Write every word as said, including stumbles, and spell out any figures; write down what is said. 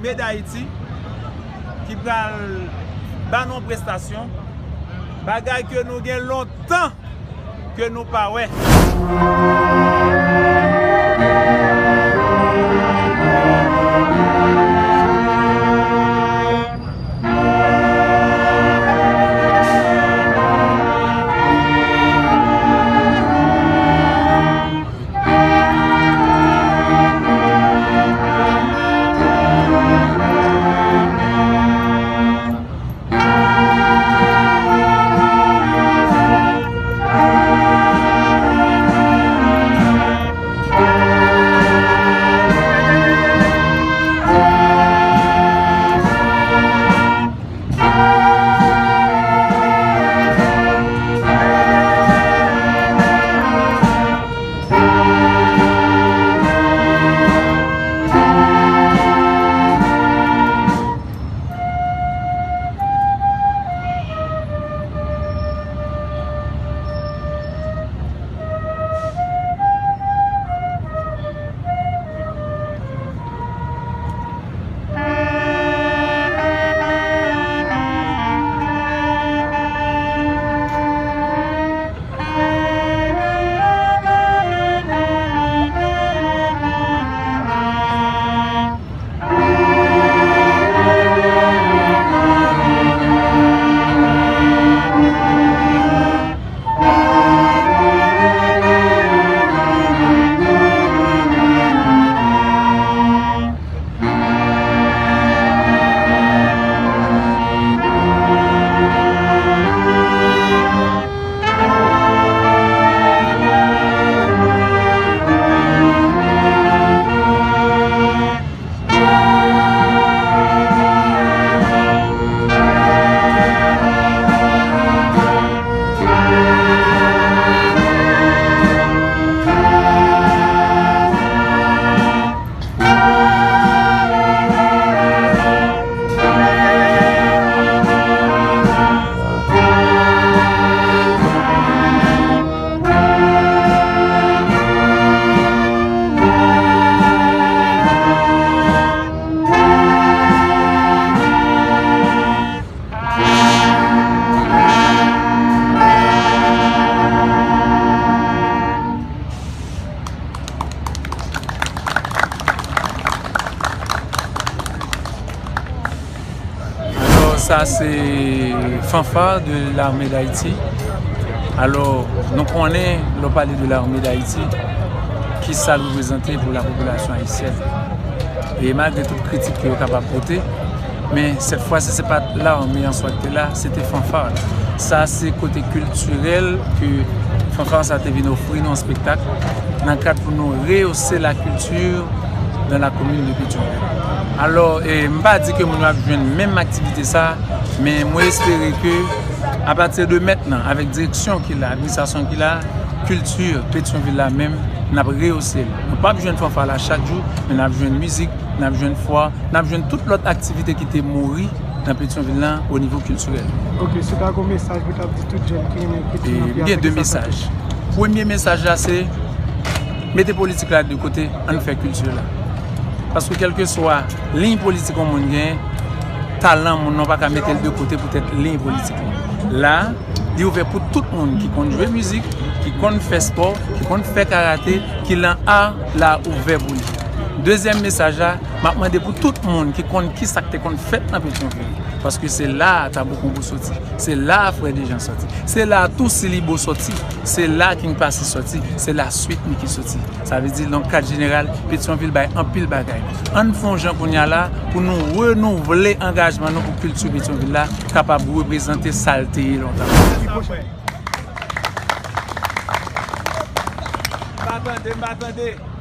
Armée d'Haïti ki pral ba nou yon prestasyon, bagay ke nou gen lontan ke nou pa wè. Alò, sa se fanfare de l'armée d'Haïti. Alò, nou konnen, lè w pale de l'armée d'Haïti, ki sa l reprezante pou la popilasyon ayisyèn. E malgre tout kritik ke yo kapab pote, men sèt fwa si se pa t lame an swa ki te la, se te fanfa la. Sa se kote kiltirèl ke fanfa sa te vin ofri nou an spektak nan kad pou nou rehaussé la culture dans la commune de Pétion-Ville. Alò, e, m pa di ke moun yo ap jwenn menm aktivite sa, men mwen espere ke apati de mentnan, avèk direksyon ki la, administrasyon ki la, kilti Petyonvil la menm, n ap rehaussé l. Nou p ap jwenn fanfa la chak jou, men n ap jwenn mizik, n ap jwenn fwa, n ap jwenn tout lòt aktivite ki te mouri nan Petyonvil lan o nivo kiltirèl. Ok, si w ta gen yon mesaj pou w t ap di tout jèn ki renmen kilti nan peyi a, se ki sa sa t ap ye? E, m gen de mesaj. Premye mesaj la se, mete politik la de kote, ann fè kilti la. Paske kèlkeswa liy politik yon moun gen, talan moun nan pa ka mete l de kote poutèt liy politik li. La, li ouvè pou tout moun ki konn jwe mizik, ki konn fè spò, ki konn fè karate, ki lan a la ouvè pou li. Dezyèm mesaj la, m ap mande pou tout moun ki konn ki sa k te konn fèt nan Petyonvil, paske se la a Tabou Kongo soti, se la a Frè Dejan soti, se la a Tousi Libo soti, se la a King Pasi soti, se la a Sweet Micky soti. Sa vle di, nan kad jeneral, Petyonvil bay anpil bagay. Ann fè yon jan kounye a la pou nou renouvle angajman nou pou kilti Petyonvil la kapab reprezante sa l te ye lontan. M pa tande, m pa tande.